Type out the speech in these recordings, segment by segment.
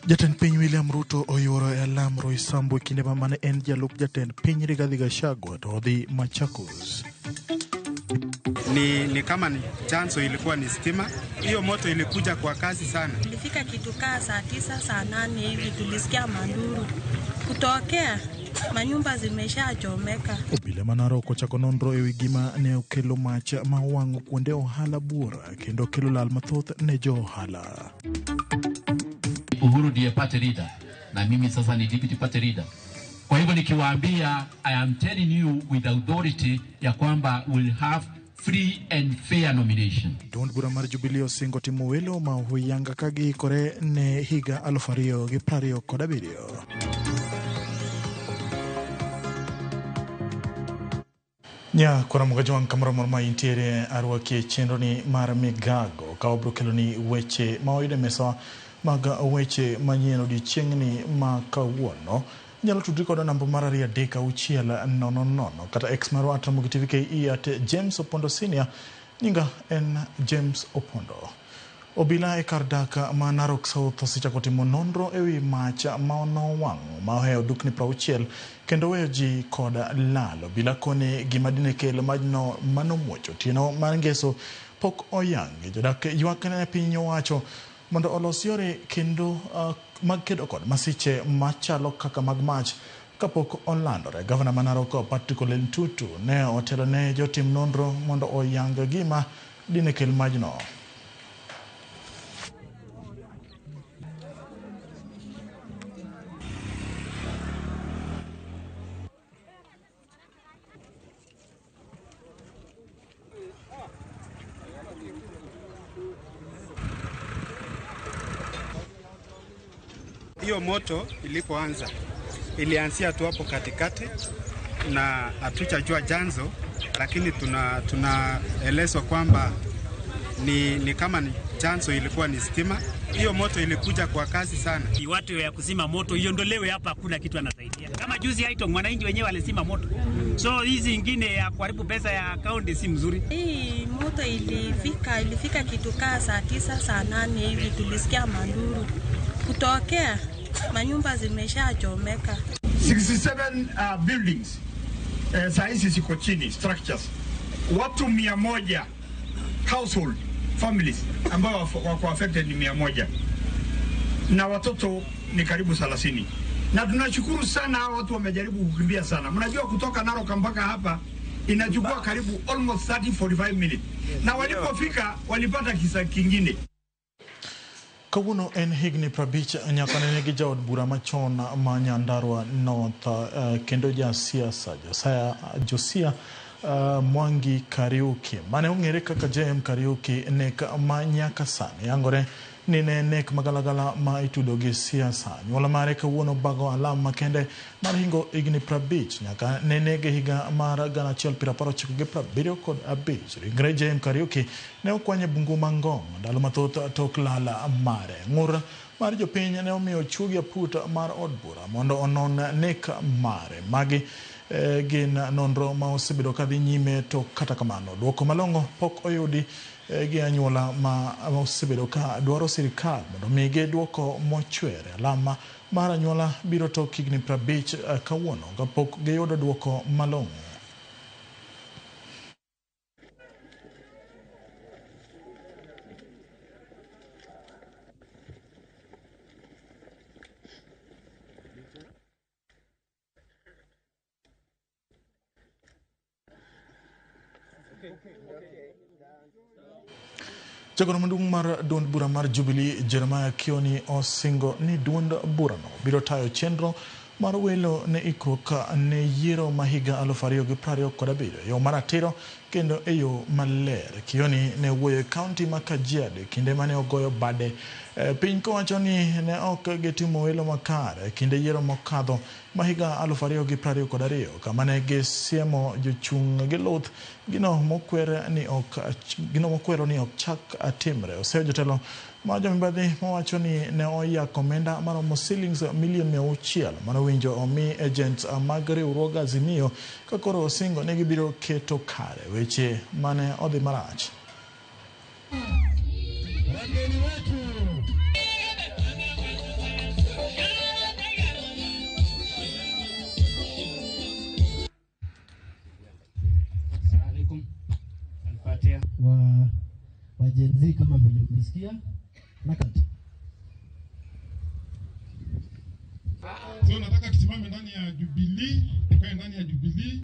Jatend piny William Ruto oyuoro e alam Roysambu e kinde ma mane en jalup jatend piny Rigathi Gachagua to odhi Machakos. Ni kama ni chanzo ilikuwa ni stima. Hiyo moto ilikuja kwa kasi sana. Ilifika kitu kaa saa 9 saa 8 hivi tulisikia manduru kutokea manyumba zimeshachomeka. Obila ma Narok ochako nonro ewi gima ne okelo mach ma owang'o kuonde ohala buora kendo kelo lal mathoth ne jo ohala. Uhuru ndiye party leader na mimi sasa ni deputy party leader. Kwa hivyo nikiwaambia, I am telling you with authority ya kwamba we'll have free and fair nomination. Duond bura mar Jubilee osingo timo welo ma ohuyanga ka giikore ne higa 2027. Nya kora mugajwang' kamoro amora ma intiere arwaki e chenro ni mar Migago ka wabiro keloni weche ma wayudo e mesawa mag weche manyien odiochieng'ni ma kawuono. Inyalo tudri koda namba mar 2 3 6 0 0 kata X marwa at Ramogi TV KE at James Opondo Senior. Nyinga en James Opondo. Obila e kar dak ma Narok South osechako timo nonro ewi mach ma nowang'o ma ohewo dukni 60 kendo weyo ji kod lal. Obila koni gima dine kel majno manomuoch otieno mar ngeso pok oyangi. Jodak ywak ne piny owacho mondo olos yore kendo mag kedo kod masiche machalo kaka mag mach kapok olandore. Gavana ma Narok Patrick Ole Ntutu ne otelo ne jotim nonro mondo oyang gima dine kel majno. Hiyo moto ilipoanza ilianzia tu hapo katikati na hatujajua chanzo, lakini tunaelezwa kwamba ni kama ni chanzo ilikuwa ni stima. Hiyo moto ilikuja kwa kasi sana. Watu ya kuzima moto iondolewe hapa, hakuna kitu anasaidia. Kama juzi Haitong mwananchi wenyewe alizima moto. So hizi ingine ya kuharibu pesa ya county si mzuri. Hii moto ilifika kitu kaa saa 9 saa 8 hivi tulisikia manduru kutokea manyumba zimeshachomeka. 67 buildings saa hizi ziko chini structures. Watu 100 household families ambao wako affected ni 100 na watoto ni karibu 30. Na tunashukuru sana hao watu wamejaribu kukimbia sana. Mnajua kutoka Narok mpaka hapa inachukua karibu almost 30-45 minutes. Na walipofika walipata kisa kingine. Kawuono en higni 50 nyaka nene gi jaod bura machon ma Nyandarua North kendo jasiasa Josia Mwangi Kariuki mane ong'ere kaka JM Kariuki nek ma nyaka sani yangore ni ne nek magalagala ma itudo gi siasa. Nyuola mare kawuono bago alam makende mar hingo higni 50 nyaka ne nege higa mar 1995. Ringre JM Kariuki ne okwany e bungu ma Ngong ndalo mathoth tok lal mare. Ng'ur mar jopiny ne omiyo chuogi aput mar od bura mondo onon nek mare. Magi gin nonro ma osebedo kadhi nyime to kata kamano duoko malong'o pok oyudi gi anyuola ma osebedo ka dwaro sirikal mondo migi duoko mochwere. Alama mar anyuola biro tok higni 50 kawuono kapok giyudo duoko malong'o. Jagoro maduong' mar duond bura mar Jubilee Jeremiah Kioni osingo ni duond burano biro tayo chenro mar welo ne ikruok ne yiero ma higa 2027 e yo maratiro kendo e yo maler. Kioni ne wuoyo e kaunti ma Kajiado e kinde mane ogoyo bade piny kowacho ni ne ok gitimo welo makare e kinde yiero mokadho ma higa 2022 kama ne gisiemo jochung' gi luth gino mokwero ni ok chak timre. Oseyo jotelo ma jomibadhi mawacho ni ne oyako omenda maromo silings milion 600 manowinjo omi agents mag riwruog Azimio ka koro osingo ni gibiro keto kare weche mane odhi marach. Wa Gen Z kama vile umesikia na kati. So nataka tusimame ndani ya Jubilee, tukae ndani ya Jubilee.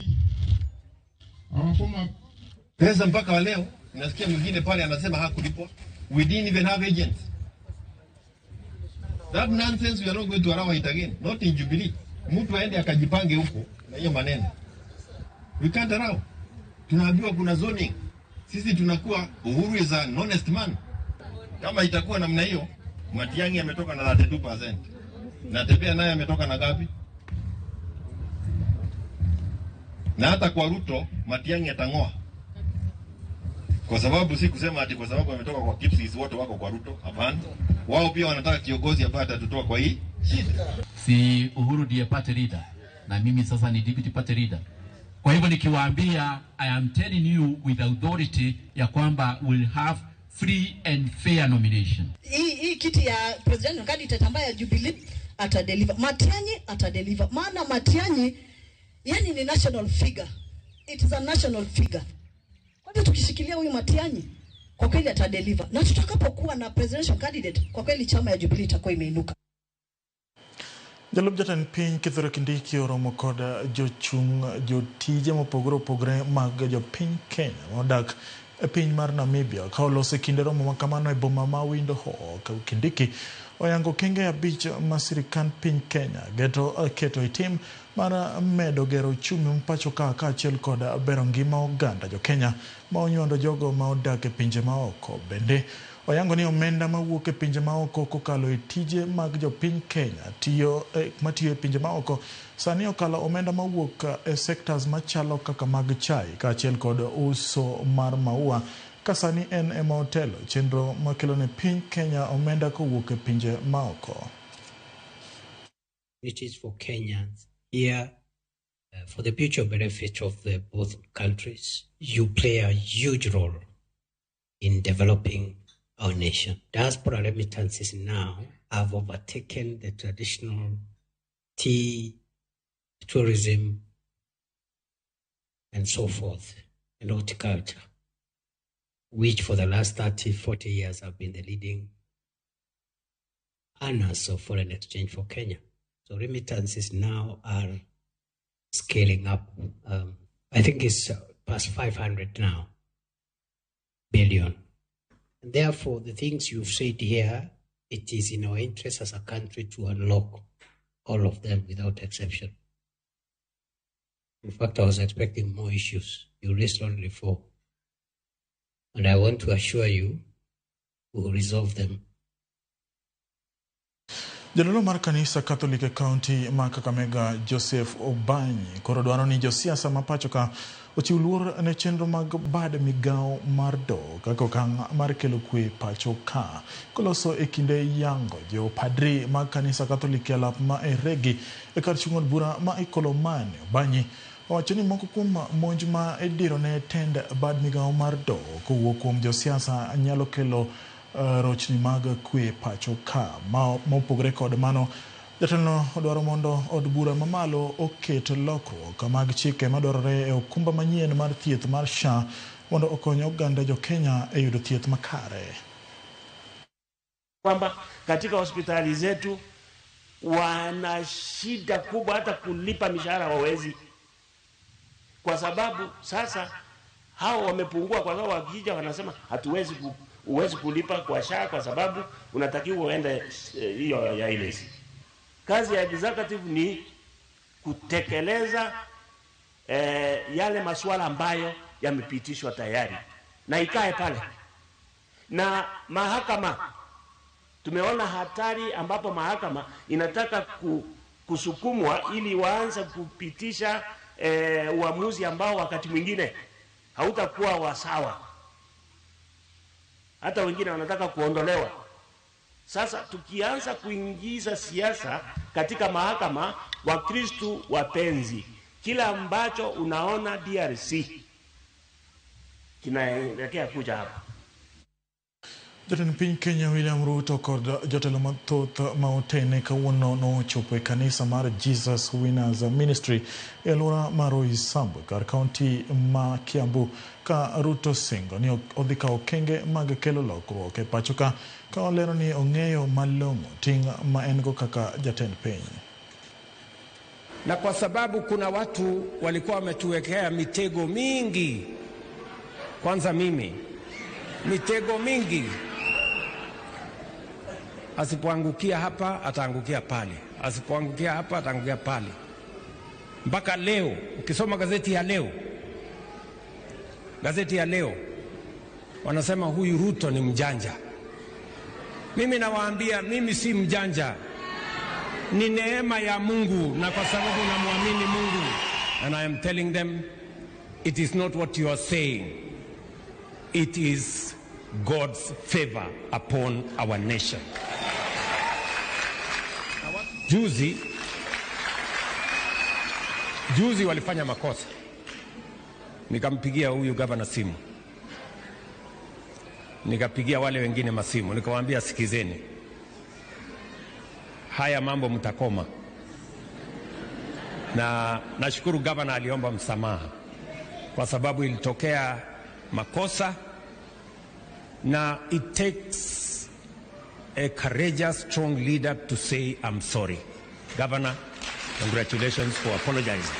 Our pesa mpaka wa leo nasikia mwingine pale anasema hakulipwa. We didn't even have agents. That nonsense we are not going to allow it again. Not in Jubilee. Mtu aende akajipange huko na hiyo maneno. We can't allow. Tunaambiwa kuna zoning. Sisi tunakuwa Uhuru is an honest man. Kama itakuwa namna hiyo, Matiang'i ametoka na 32%. Na Tembea naye ametoka na ngapi? Na hata kwa Ruto, Matiang'i atang'oa. Kwa sababu si kusema ati kwa sababu ametoka kwa Kipsis wote wako kwa Ruto, hapana. Wao pia wanataka kiongozi ambaye atatutoa kwa hii shida. Si Uhuru ndiye party leader na mimi sasa ni deputy party leader. Kwa hivyo nikiwaambia, I am telling you with authority ya kwamba we'll have free and fair nomination. Hii kiti ya president candidate ambaye ya Jubilee atadeliver. Matiang'i atadeliver. Maana Matiang'i yani ni national figure. It is a national figure. Kwa hivyo tukishikilia huyu Matiang'i kwa kweli atadeliver. Na tutakapokuwa na presidential candidate kwa kweli chama ya Jubilee itakuwa imeinuka. Jalup jatend piny Kithure Kindiki oromo kod jochung' jotije mopogore opogore mag jopiny Kenya modak e piny mar Namibia ka oloso e kinde romo makamano e boma ma Windhoek. Kindiki oyango okenge 5 ma sirikand piny Kenya keto e tim mar medo gero uchumi ma pacho ka kaachiel kod bero ngima oganda jokenya ma onywando jogo ma odak e pinje maoko. Bende oyango ni omenda mawuok e pinje maoko kokalo e tije mag jopiny Kenya matiyo e pinje maoko sani okalo omenda mawuok e sectors machalo kaka mag chai kaachiel kod uso mar maua ka sani en ema otelo chenro makelo ne piny Kenya omenda kowuok e pinje maoko. It is for Kenyans here for the future benefit of the both countries. You play a huge role in developing our nation. Diaspora remittances now have overtaken the traditional tea, tourism, and so forth, and horticulture, which for the last 30, 40 years have been the leading earners of foreign exchange for Kenya. So remittances now are scaling up. I think it's past 500 now, billion. And therefore, the things you've said here, it is in our interest as a country to unlock all of them without exception. In fact, I was expecting more issues. You raised only 4. And I want to assure you, we will resolve them. Jadolo mar kanisa Catholic e county ma Kakamega Joseph Obanyi koro dwaro ni josiasa ma pacho ka ochiw luor ne chenro mag bad migao mar doho kaka okang' mar kelo kwe pacho ka. Koloso e kinde yango jopadri mag kanisa Catholic e alap ma Eregi e kar chung' od bura ma Ikolomani, Obanyi owacho ni moko kuom monj ma idiro ne tend bad migao mar doho kowuok kuom josiasa nyalo kelo rochni mag kwe pacho ka. Mopogore kod mano, jatelono odwaro mondo od bura mamalo oket lokruok mag chike madwarore e okumba manyien mar thieth mar SHA mondo okony oganda jokenya e yudo thieth makare. Kwamba katika hospitali zetu wana shida kubwa, hata kulipa mishahara hawawezi, kwa sababu sasa hao wamepungua, kwa sababu wakija wanasema hatuwezi uwezi kulipa kwa SHA kwa sababu unatakiwa uende hiyo ya ile. Kazi ya executive ni kutekeleza yale masuala ambayo yamepitishwa tayari na ikae pale. Na mahakama, tumeona hatari ambapo mahakama inataka kusukumwa ili waanze kupitisha uamuzi ambao wakati mwingine hautakuwa wa sawa. Hata wengine wanataka kuondolewa. Sasa tukianza kuingiza siasa katika mahakama, Wakristu wapenzi, kila ambacho unaona DRC kinaelekea kuja hapa. Jatend piny Kenya William Ruto kod jotelo mathoth ma otene kawuono nochopo e kanisa mar Jesus Winners Ministry e alwora mar Roysambu kar kaunti ma Kiambu ka Ruto singo ni odhi kawo okenge mag kelo lokruok e pacho ka ka olero ni ong'eyo malong'o ting' ma en go kaka jatend piny. Na kwa sababu kuna watu walikuwa wametuwekea mitego mingi, kwanza mimi mitego mingi, asipoangukia hapa ataangukia pale, asipoangukia hapa ataangukia pale. Mpaka leo ukisoma gazeti ya leo, gazeti ya leo wanasema huyu Ruto ni mjanja. Mimi nawaambia mimi si mjanja, ni neema ya Mungu, na kwa sababu namwamini Mungu. And I am telling them it is not what you are saying, it is God's favor upon our nation. Juzi juzi walifanya makosa, nikampigia huyu gavana simu, nikapigia wale wengine masimu, nikawaambia sikizeni, haya mambo mtakoma. Na nashukuru gavana aliomba msamaha kwa sababu ilitokea makosa, na it takes a courageous, strong leader to say I'm sorry. Governor, congratulations for apologizing.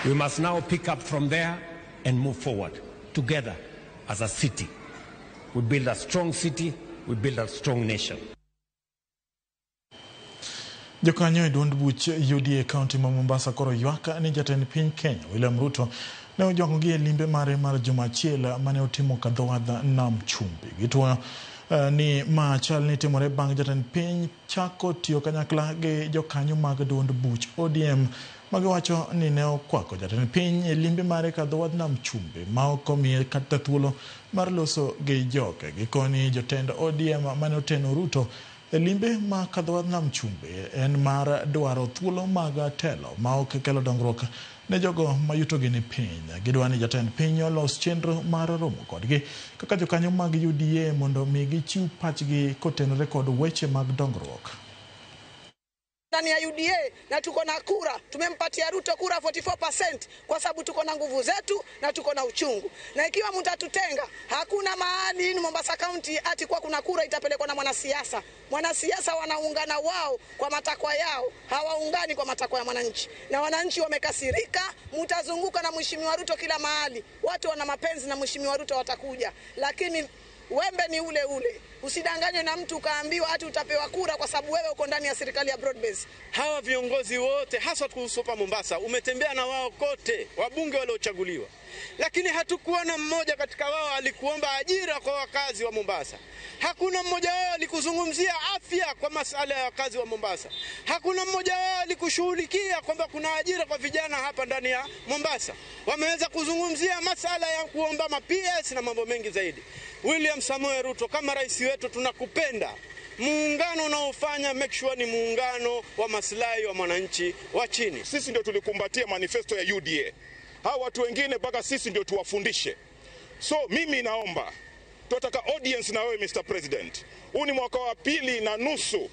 We must now pick up from there and move forward together as a city. We build a strong city, we build a strong nation. Jokanyo e duond buch UDA kaunti ma Mombasa koro ywak ni jatend piny Kenya William Ruto ne ojwang'ogi e limbe mare mar juma achiel mane otimo kadho wadh nam chumbi. Gituoyo ni ma chal ni timore bang' jatend piny chako tiyo kanyakla gi jokanyo mag duond buch ODM magiwacho ni ne okwako jatend piny e limbe mare kadho wadh nam chumbi ma ok omiye kata thuolo mar loso gi joge. Gikoni jotend ODM mane oteno Ruto e limbe ma kadho wadh nam chumbi en mar dwaro thuolo mag telo ma ok kelo dongruok ne jogo ma yutogi ni piny. Gidwa ni jatend piny olos chenro mar romo kodgi kaka jokanyo mag UDA mondo mi gichiw pachgi kotenore kod weche mag dongruok. Ndani ya UDA na tuko na kura, tumempatia Ruto kura 44% kwa sababu tuko na nguvu zetu na tuko na uchungu. Na ikiwa mtatutenga, hakuna mahali ni Mombasa County ati kwa kuna kura itapelekwa na mwanasiasa. Mwanasiasa wanaungana wao kwa matakwa yao, hawaungani kwa matakwa ya mwananchi. Na wananchi wamekasirika, mtazunguka na Mheshimiwa Ruto kila mahali. Watu wana mapenzi na Mheshimiwa Ruto watakuja. Lakini wembe ni ule ule. Usidanganywe na mtu ukaambiwa ati utapewa kura kwa sababu wewe uko ndani ya serikali ya broad base. Hawa viongozi wote hasa kuhusu hapa Mombasa umetembea na wao kote, wabunge waliochaguliwa, lakini hatukuona mmoja katika wao alikuomba ajira kwa wakazi wa Mombasa. Hakuna mmoja wao alikuzungumzia afya kwa masala ya wakazi wa Mombasa. Hakuna mmoja wao alikushughulikia kwamba kuna ajira kwa vijana hapa ndani ya Mombasa. Wameweza kuzungumzia masala ya kuomba ma PS na mambo mengi zaidi. William Samoei Ruto, kama rais wetu tunakupenda. Muungano unaofanya make sure ni muungano wa maslahi wa mwananchi wa chini. Sisi ndio tulikumbatia manifesto ya UDA. Hawa watu wengine mpaka sisi ndio tuwafundishe. So mimi naomba, tunataka audience na wewe Mr. President. Huu ni mwaka wa 2.5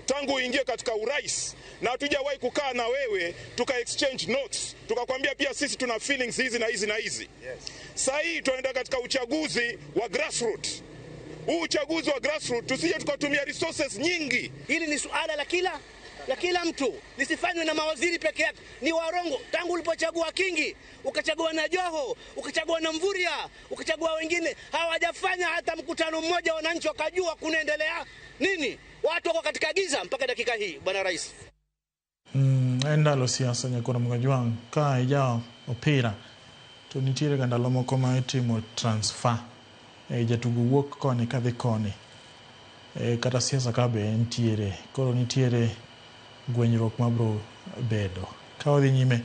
tangu uingie katika urais, na hatujawahi kukaa na wewe tuka exchange notes, tukakwambia pia sisi tuna feelings hizi na hizi na hizi. Yes. Sasa hii tunaenda katika uchaguzi wa grassroots. Huu uchaguzi wa grassroots tusije tukatumia resources nyingi. Hili ni suala la kila mtu, lisifanywe na mawaziri peke yake. Ni warongo. Tangu ulipochagua Kingi, ukachagua na Joho, ukachagua na Mvurya, ukachagua wengine, hawajafanya hata mkutano mmoja wananchi wakajua kunaendelea nini. Watu wako katika giza mpaka dakika hii, Bwana Rais. Endalo siasa nyakona mgajwang ka ijao opira to nitiere ga ndalo moko ma itimo transfer. Jatugo wuok koni kadhi koni. Kata siasa ka be nitiere. Koro nitiere gwenyruok mabro bedo. Ka wadhi nyime,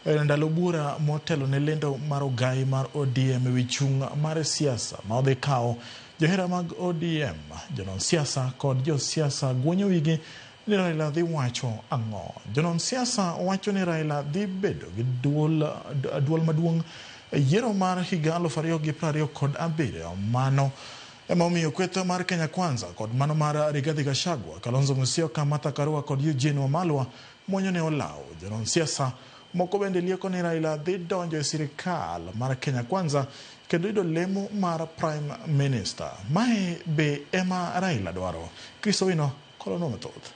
ndalo bura motelo ne lendo mar ogai mar ODM ewi chung' mar siasa ma odhi kawo johera mag ODM, jonon siasa kod josiasa gwenyo wigi ni Raila dhi wacho ang'o. Jonon siasa wacho ni Raila dhi bedo gi duol maduong' e yiero mar higa 2027. Mano Ema omiyo kweth mar Kenya Kwanza kod mano mar Rigathi Gachagua, Kalonzo Musyoka, Martha Karua kod Eugene Wamalwa mwonyo ne olaw. Jonon siasa moko bende lieko ni Raila dhi donjo e sirikal mar Kenya Kwanza kendo yudo lemo mar Prime Minister. Mae be ema Raila dwaro. Chris Owino kolonwa mathoth.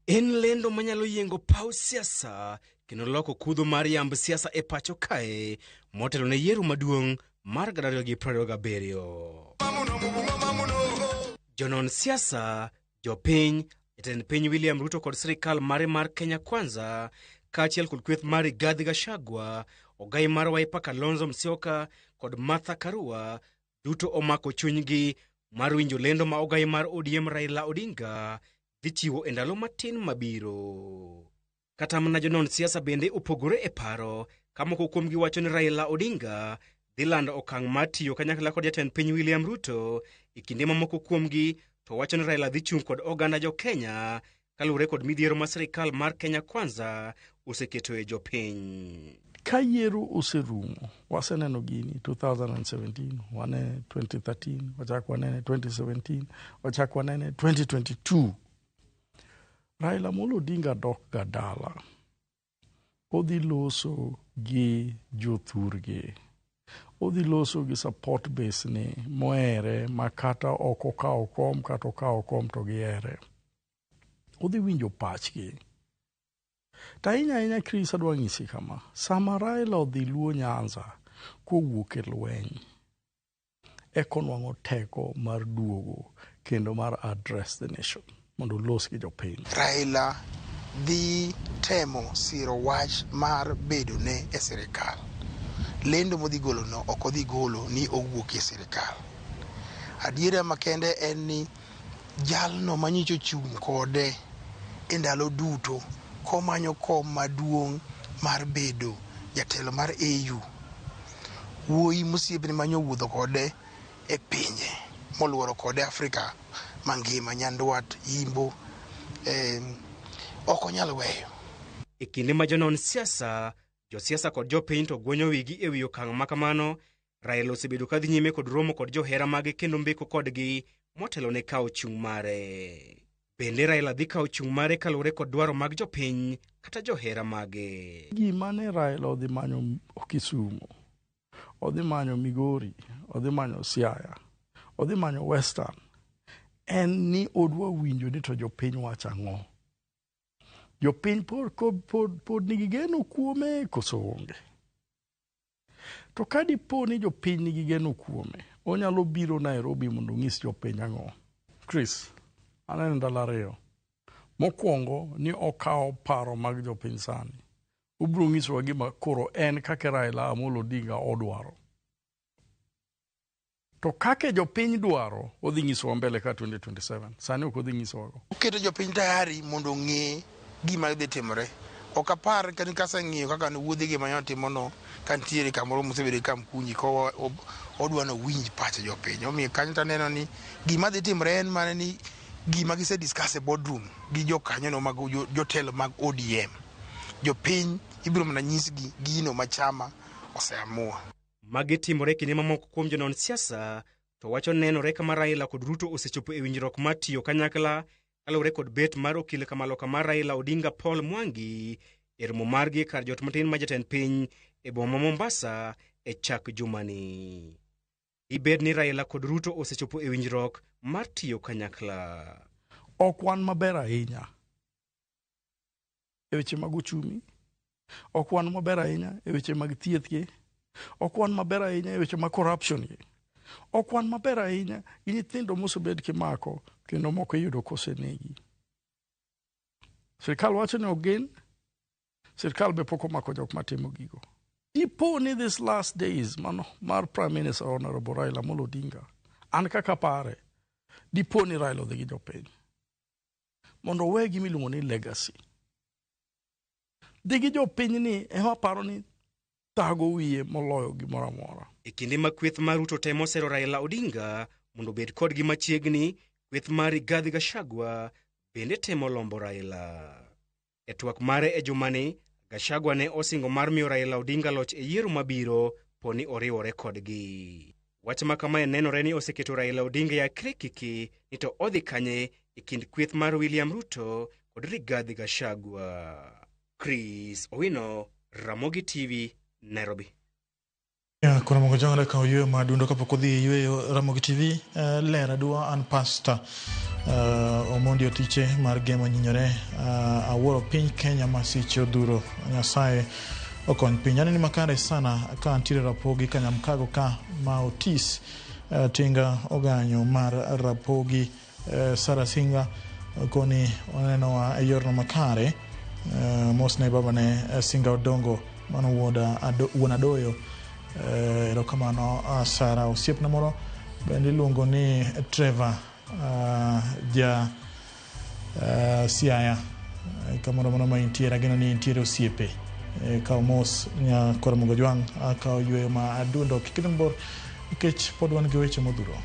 En lendo manyalo yiengo paw siasa kendo loko kudho mar yamb siasa e pacho kae motelo ne yiero maduong' mar 2027. Jonon siasa, jopiny, jatend piny William Ruto kod sirikal mare mar Kenya Kwanza kaachiel kod kweth mar Rigathi Gachagua, ogai mar Wiper Kalonzo Musyoka kod Martha Karua duto omako chunygi mar winjo lendo ma ogai mar ODM Raila Odinga dhi chiwo e ndalo matin mabiro. Kata mana jonon siasa bende opogore e paro ka moko kuomgi wacho ni Raila Odinga dhi lando okang' mar tiyo kanyakla kod jatend piny William Ruto e kinde ma moko kuomgi to wacho ni Raila dhi chung' kod oganda jo Kenya kaluwore kod midhiero ma sirikal mar Kenya Kwanza oseketoe jopiny. Ka yiero oserumo, waseneno gini 2017, wanene 2013, wachak wanene 2017, wachak wanene 2022. Raila Amolo Odinga dok ga dala. Odhi loso gi jothurgi. Odhi loso gi support base ni mohere ma kata ok okawo kom kata okawo kom to gihere. Odhi winjo pachgi. To ahinya ahinya Chris adwa nyisi kama, sama Raila odhi Luo Nyanza kowuok e lweny, eka onwang'o teko mar duogo kendo mar address the nation mondo olos gi jopiny. Raila dhi temo siro wach mar bedone e sirikal. Lendo modhi golono ok odhi golo ni owuok e sirikal. Adiera makende en ni jalno manyicho chung' kode e ndalo duto komanyo kom maduong' mar bedo jatelo mar AU. Wuoyi mosiepne manyo wuotho kode e pinje moluoro kode Afrika mangima, Nyandwat, Yimbo, ok onyal weyo. E kinde ma jonon siasa, josiasa kod jopiny to gwonyo wigi e wi okang' ma kamano, Raila osebedo ka dhi nyime kod romo kod johera mage kendo mbeko kodgi motelo ne kawo chung' mare. Bende Raila dhi kawo chung' mare kaluwore kod dwaro mag jopiny kata johera mage. Gima ne Raila odhi manyo Kisumu, odhi manyo Migori, odhi manyo Siaya, odhi manyo Western, en ni odwa winjo ni to jopiny wacho ang'o. Jopiny pod nigi geno kuome koso onge. To ka dipo ni jopiny nigi geno kuome, onyalo biro Nairobi mondo onyis jopiny ang'o. Chris, aneno ndalo ariyo. Mokwongo ni okawo paro mag jopiny sani. Obiro nyisowa gima koro en kaka Raila Amolo Odinga odwaro. To kaka jopiny dwaro, odhi nyisowa mbele ka 2027. Sani ok odhi nyisowago. Oketo jopiny tayari mondo ong'e gima dhi timore. Ok apar kaseng'iyo kaka wuodhegi mane otimono ka nitiere kamoro mosebedo Kamkunji ko odwa ni owinj pach jopiny. Omiyo kanyo taneno ni gima dhi timore en mana ni gima gise discuss e boardroom gi jokanyono mag jotelo mag ODM. Jopiny ibiro mana nyisgi gino ma chama oseamua. Magi timore kinde mamoko kuom jonon siasa to wacho nenore kama Raila kod Ruto osechopo e winjruok mar tiyo kanyakla kaluwore kod bet mar okil kamaloka mar Raila Odinga Paul Mwangi e romo margi e kar jot matin ma jatend piny e boma ma Mombasa e chak jumani. Ibed ni Raila kod Ruto osechopo e winjruok mar tiyo kanyakla. Ok wan maber ahinya e weche mag uchumi, ok wan maber ahinya e weche mag thieth gi, ok wan maber ahinya e weche mag corruption gi, ok wan maber ahinya gi nyithindo mosebed kimako kendo moko iyudo kosenegi. Sirikal wacho ni ok gin, sirikal be pok omako jok matimo gigo. Dipo ni this last days mano mar Prime Minister Honorable Raila Amolo Odinga, an kaka pare, dipo ni Raila odhi gi jopiny mondo owe gima iluongo ni legacy. Dhi gi jopiny ni ema paro ni thago wiye moloyo gimoro amora. E kinde ma kweth mar Ruto temo sero Raila Odinga mondo obed kodgi machiegni, kweth mar Rigathi Gachagua bende temo lombo Raila. E twak mare e jumani, Gachagua ne osingo mar miyo Raila Odinga loch e yiero mabiro poni oriwore kodgi. Wach ma kamae nenore ni oseketo Raila Odinga ya krikiki ni to odhi kanye e kind kweth mar William Ruto kod Rigathi Gachagua. Chris Owino, Ramogi TV, Nairobi. Kuna mongo jang'o ka oyueyo madundo kapok odhi yueyo Ramogi TV ler adua an pastor Omondi Otiche mar Gemo Nyinyore awuoro piny Kenya masiche odhuro Nyasaye okony piny. Aneni makare sana ka antiere Rapogi Kanyamkago ka ma Otis Tinga Oganyo mar Rapogi Sara Singa koni onenowa e yorno makare mosne babane Singa Odongo mano wuon Adoyo. Erokamano Sara. Osiepna moro bende iluongo ni Trevor ja Siaya kamoro moro ma intiere, ageno ni intiere osiepe. Kaw mos nya koro Mogo Jwang' kaw yweyo ma adundo kik idhi mabor nikech pod wan gi weche modhuro.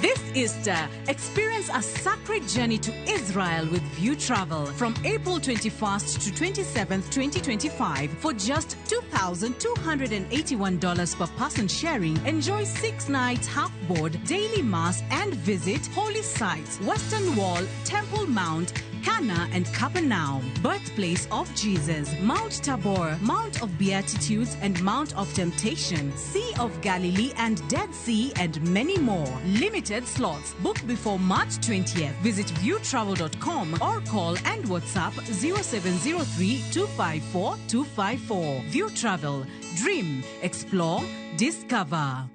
This Easter, experience a sacred journey to Israel with View Travel from April 21st to 27th, 2025 for just $2,281 per person sharing. Enjoy 6 nights half board, daily mass and visit holy sites, Western Wall, Temple Mount, Cana and Capernaum, birthplace of Jesus, Mount Tabor, Mount of Beatitudes and Mount of Temptation, Sea of Galilee and Dead Sea and many more. Limited slots. Book before March 20th. Visit viewtravel.com or call and WhatsApp 0703 254 254. View Travel. Dream, explore, discover.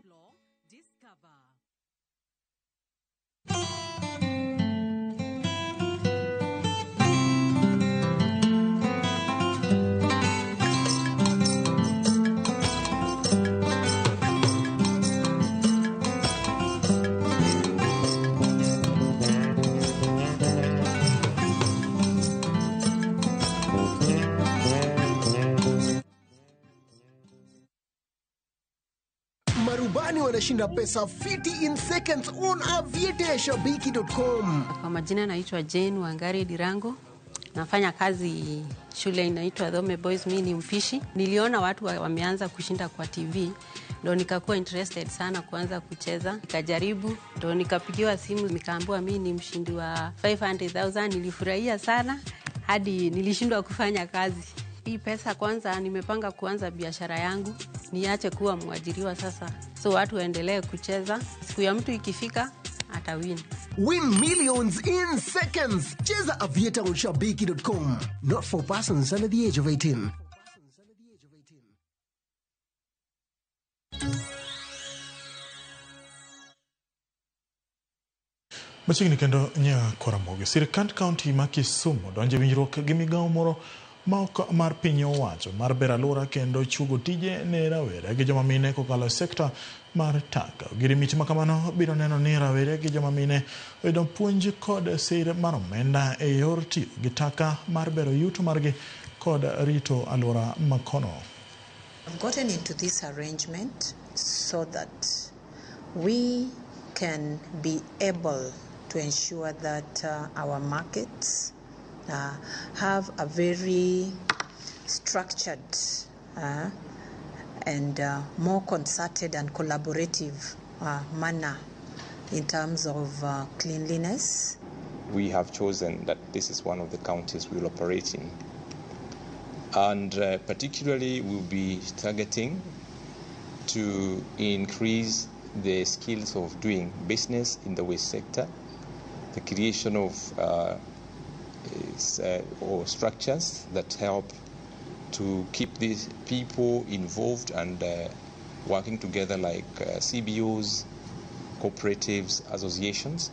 Marubani wanashinda pesa fiti in seconds on aviateashabiki.com. Kwa majina naitwa Jane Wangari Dirango. Nafanya kazi shule inaitwa Dhome Boys, mimi ni mpishi. Niliona watu wameanza kushinda kwa TV, ndo nikakuwa interested sana kuanza kucheza. Nikajaribu, ndo nikapigiwa simu nikaambiwa mimi ni mshindi wa 500,000. Nilifurahia sana hadi nilishindwa kufanya kazi. Hii pesa kwanza nimepanga kuanza biashara yangu, niache kuwa mwajiriwa sasa. So watu waendelee kucheza, siku ya mtu ikifika atawin. Win millions in seconds. Cheza Aviator on shabiki.com. Not for persons under the age of 18. Machiegni kendo nya Koramogi. Sirkand kaunti ma Kisumu donjo e winjruok gi migawo moro ma ok mar piny owacho mar bero alwora kendo chugo tije ne rawere gi joma mine kokalo e sekta mar taka. Ogirimiti ma kamano biro neno ni rawere gi joma mine oyudo puonj kod sir mar omenda e yor tiyo gi taka mar bero yuto margi kod rito alwora makono. I've gotten into this arrangement so that we can be able to ensure that our markets have a very structured and more concerted and collaborative manner in terms of cleanliness. We have chosen that this is one of the counties we will operate in. And particularly we'll be targeting to increase the skills of doing business in the waste sector, the creation of or structures that help to keep these people involved and working together like CBOs, cooperatives, associations.